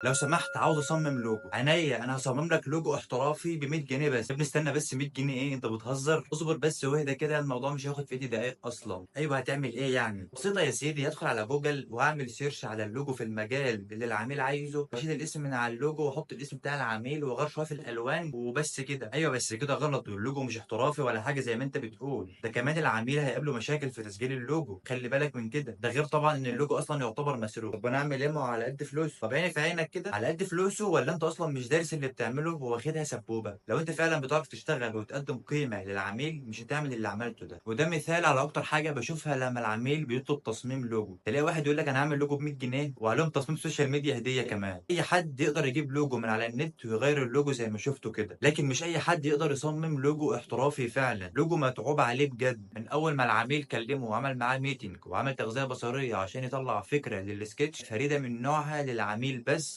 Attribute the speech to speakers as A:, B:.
A: لو سمحت عاوز اصمم لوجو. عينيا، انا هصمم لك لوجو احترافي ب 100 جنيه بس. يا ابني استنى بس، 100 جنيه ايه؟ انت بتهزر؟ اصبر بس واهدى كده، الموضوع مش هياخد في ايدي دقايق اصلا. ايوه هتعمل ايه يعني؟ بسيطة يا سيدي، هدخل على جوجل وهعمل search على اللوجو في المجال اللي العميل عايزه، واشيل الاسم من على اللوجو واحط الاسم بتاع العميل واغير شوية في الالوان وبس كده. ايوه بس كده غلط، واللوجو مش احترافي ولا حاجة زي ما انت بتقول. ده كمان العميل هيقابله مشاكل في تسجيل اللوجو، خلي بالك من كده. ده غير طبعا ان اللوجو اصلا يعتبر مسروق. طب انا اعمل ايه؟ ما هو على قد فلوسه. طب عيني في عينك كده، على قد فلوسه ولا انت اصلا مش دارس اللي بتعمله وواخدها سبوبه؟ لو انت فعلا بتعرف تشتغل وتقدم قيمة للعميل مش هتعمل اللي عملته ده. وده مثال على اكتر حاجة بشوفها لما العميل بيطلب تصميم لوجو، تلاقي واحد يقول لك انا هعمل لوجو ب 100 جنيه وعليهم تصميم social media هديه كمان. اي حد يقدر يجيب لوجو من على النت ويغير اللوجو زي ما شفته كده، لكن مش اي حد يقدر يصمم لوجو احترافي فعلا، لوجو متعوب عليه بجد. من اول ما العميل كلمة وعمل معاه meeting وعمل تغذية بصريه عشان يطلع فكرة للسكتش فريدة من نوعها للعميل بس،